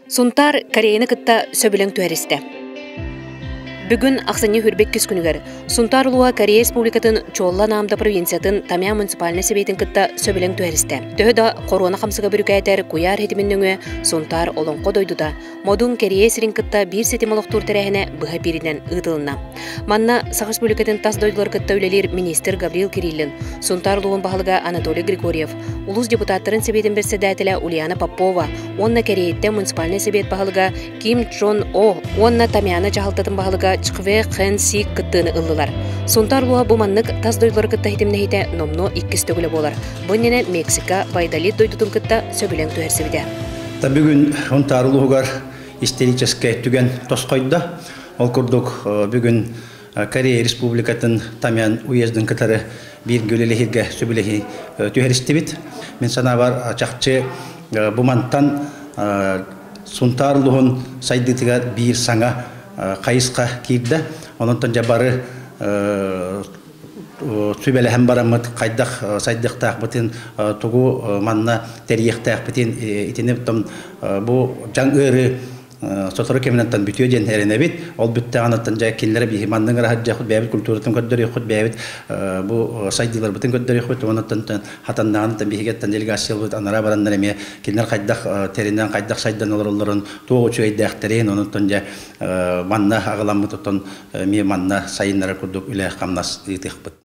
Сунтаар Кореяны кытта сөбүлэҥ түһэристэ. Бүгүн ахсынньы 22 күнүгэр Сунтаар улууһа Корея Республикатын Чолла Наамда провинциятын Тамя муниципальнай сэбиэтин кытта сөбүлэҥ түһэристэ. Төһө да хоруона хамсыга бүрүкээтэр куйаар ситимин нөҥүө Сунтаар Олоҥхо дойдута Модун Кэриэ сирин кытта биир ситим олохтуур тэрээһинэ быһа бииринэн ыытылынна. Манна Саха Республикатын тас дойдулары кытта үлэлиир министр Гаврил Кириллин, Сунтаар улууһун баһылыга Анатолий Григорьев, улуус депутаттарын сэбиэтин бэрэссэдээтэлэ Ульяна Попова уонна Кэриэйиттэн муниципальнай сэбиэт баһылыга Ким Чжон О уонна Тамяна дьаһалтатын баһылыга Чхве Хэн Си кыттыыны ыллылар. Сунтаар улууһа бу маннык тас дойдулары кытта ситимнэһиитэ номнуо иккис төгүлэ буолар. Бу иннинэ Мексика Вайдалит дойдутун кытта сөбүлэҥ түһэрсибитэ. Бүгүн Сунтаар улууһугар историческай түгэн тосхойдо. Ол курдук бүгүн Корея Республикатын Тамян уездын кытары бииргэ үлэлэһииргэ сөбүлэһии түһэристибит. Мин санаабар чахчы бу мантан Сунтаар улууһун сайдыытыгар биир саҥа хайысха киирдэ. Онон дьэ бары сүбэлэһэн бараммыт хайдах сайдыахтаахпытын, тугу манна тэрийиэхтээхпитин итини бу дьаҥ ыарыы сотору кэминэн бүтүө диэн эрэнэбит. Ол бүттэҕинэ дьэ кинилэри биһи маннык ыраһырдьахпыт, бэйэбит культуратын көрдөрүөхпүт, бэйэбит бу сайдыыларбытын көрдөрүөхпүт. Онон хатаннаҕын биһигеттэн делегациялбыт анараа бараннар эмиэ кинилэр хайдах тэринэн, хайдах сайдан олороллорун, туох үчүгэйдээхтэрин, онон дьэ манна аҕаламмыт оттон эмиэ манна сайыннарар курдук үлэ-хамнас ыытыахпыт.